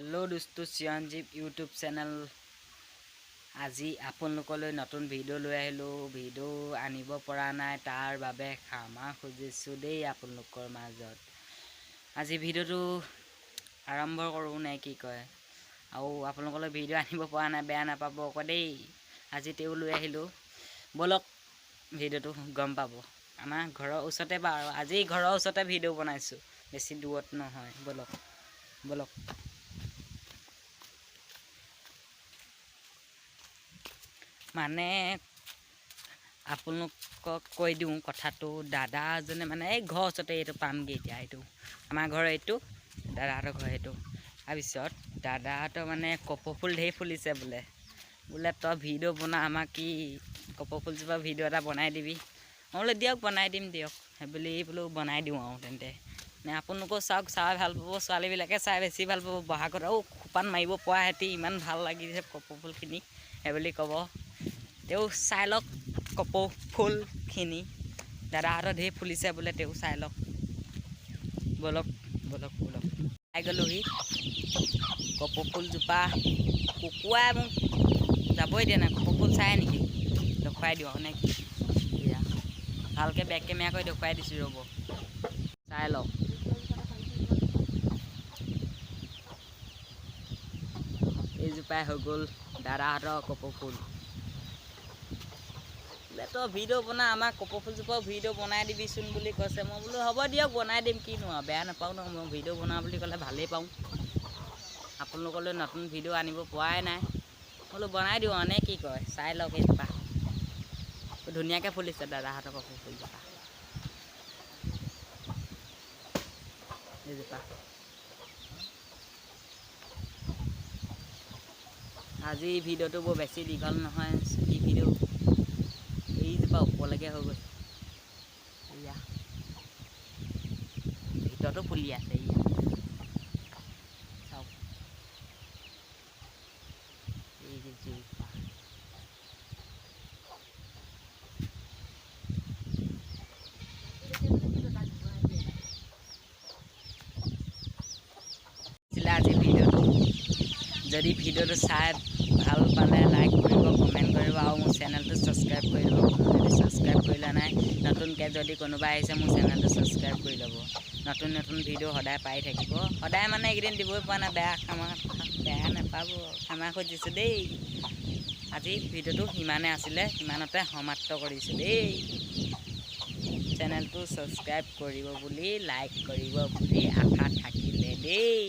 Hello' দোস্তো, Chiranjeev YouTube channel. আজি আপোনালোকলৈ নতুন ভিডিঅ' লৈ আহিলোঁ। ভিডিঅ' আনিব পৰা নাই, তাৰ বাবে ক্ষমা খুজিছোঁ দেই আপোনালোকৰ মাজত। আজি ভিডিঅ'টো আৰম্ভ কৰোঁ নে কি কয়? আৰু আপোনালোকলৈ ভিডিঅ' আনিব পৰা নাই, বেয়া নাপাব আকৌ দেই। আজি তেওঁ লৈ আহিলোঁ, ব'লক ভিডিঅ'টো গম পাব। আমাৰ ঘৰৰ ওচৰতে বাৰু, আজি ঘৰৰ ওচৰতে ভিডিঅ' বনাইছোঁ, বেছি দূৰত নহয়। ব'লক ব'লক। মানে আপোনালোকক কৈ দিওঁ কথাটো, দাদা এজনে মানে এই ঘৰৰ ওচৰতে এইটো পামগৈ এতিয়া। এইটো আমাৰ ঘৰ, এইটো দাদাহঁতৰ ঘৰ এইটো। তাৰপিছত দাদাহঁতৰ মানে কপৌফুল ঢেৰ ফুলিছে বোলে। বোলে তই ভিডিঅ' বনা, আমাক কি কপৌফুলজোপা ভিডিঅ' এটা বনাই দিবি। মই বোলো দিয়ক, বনাই দিম দিয়ক, সেইবুলি বোলো বনাই দিওঁ আৰু তেন্তে। নে আপোনালোকেও চাওক, চাই ভাল পাব। ছোৱালীবিলাকে চাই বেছি ভাল পাব। বহাগত আৰু খোপাত মাৰিব পৰা হেঁতি ইমান ভাল লাগিছে কপৌফুলখিনি, সেইবুলি ক'ব। তেওঁ চাই লওক কপৌ ফুলখিনি, দাদাহঁতৰ ঢেৰ ফুলিছে বোলে, তেওঁ চাই লওক। ব'লক ব'লক ব'লক। চাই গ'লোহি কপৌ ফুলজোপা। কুকুৰাই মোক যাবই দিয়া নাই। কপৌ ফুল চাই নেকি দেখুৱাই দিওঁ নে কি? এয়া ভালকৈ বেক কেমেৰা কৰি দেখুৱাই দিছোঁ, ৰ'ব, চাই লওক। এইজোপাই হৈ গ'ল দাদাহঁতৰ কপৌ ফুল। বোলে তই ভিডিঅ' বনা, আমাক কপৌফুলজোপাও ভিডিঅ' বনাই দিবিচোন বুলি কৈছে। মই বোলো হ'ব দিয়ক, বনাই দিম, কিনো আৰু, বেয়া নাপাওঁ ন মই। ভিডিঅ' বনা বুলি ক'লে ভালেই পাওঁ। আপোনালোকলৈ নতুন ভিডিঅ' আনিব পৰাই নাই, বোলো বনাই দিওঁ আৰু নে কি কয়? চাই লওক, এইজোপা ধুনীয়াকৈ ফুলিছে দাদাহঁতৰ কপৌফুলজোপা, এইজোপা। আজি ভিডিঅ'টো বৰ বেছি দীঘল নহয়, চুটি ভিডিঅ'। এইজোপা ওপৰলৈকে হৈ গৈছে, এয়া ভিতৰতো ফুলি আছে, এয়া চাওক এইজোপা। আজি ভিডিঅ'টো, যদি ভিডিঅ'টো চাই ভাল পালে লাইক কৰিব, কমেণ্ট কৰিব আৰু মোৰ চেনেলটো ছাবস্ক্ৰাইব কৰি ল'ব। যদি ছাবস্ক্ৰাইব কৰিলা নাই, নতুনকৈ যদি কোনোবা আহিছে, মোৰ চেনেলটো ছাবস্ক্ৰাইব কৰি ল'ব। নতুন নতুন ভিডিঅ' সদায় পাই থাকিব। সদায় মানে এইকেইদিন দিবই পৰা নাই, বেয়া ক্ষমা, বেয়া নাপাব, ক্ষমা খুজিছোঁ দেই। আজি ভিডিঅ'টো সিমানে আছিলে, সিমানতে সমাপ্ত কৰিছোঁ দেই। চেনেলটো ছাবস্ক্ৰাইব কৰিব বুলি, লাইক কৰিব বুলি আশা থাকিলে দেই।